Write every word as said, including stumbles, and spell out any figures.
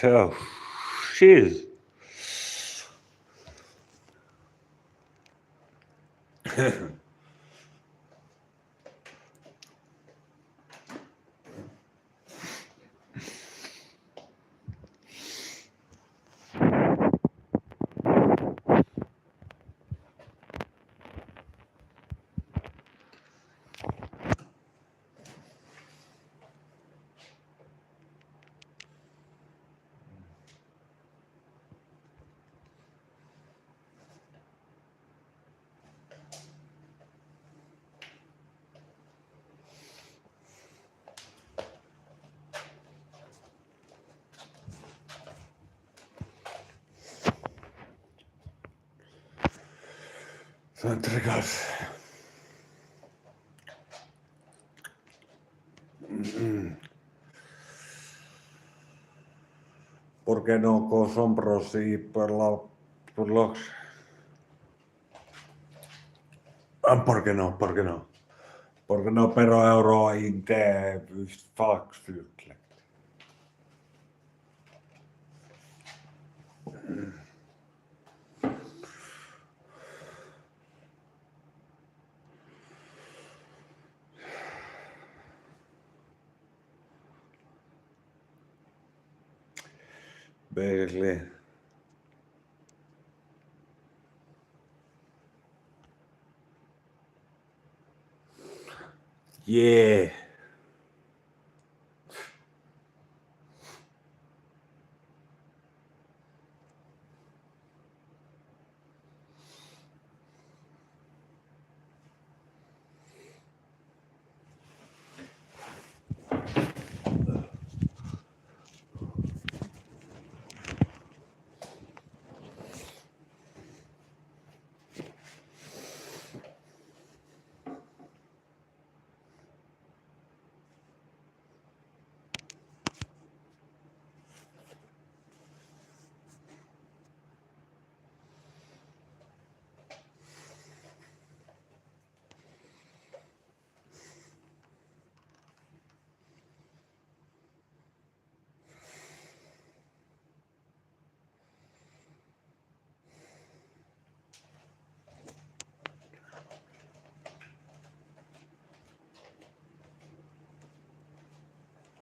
Oh, shit. Tante cose. Por qué no? Co son pro, sì, per la, per lo, ah, por qué no? Por qué no? Por qué no? Pero euro inte fagsfyrtlet. Bene. Yeah.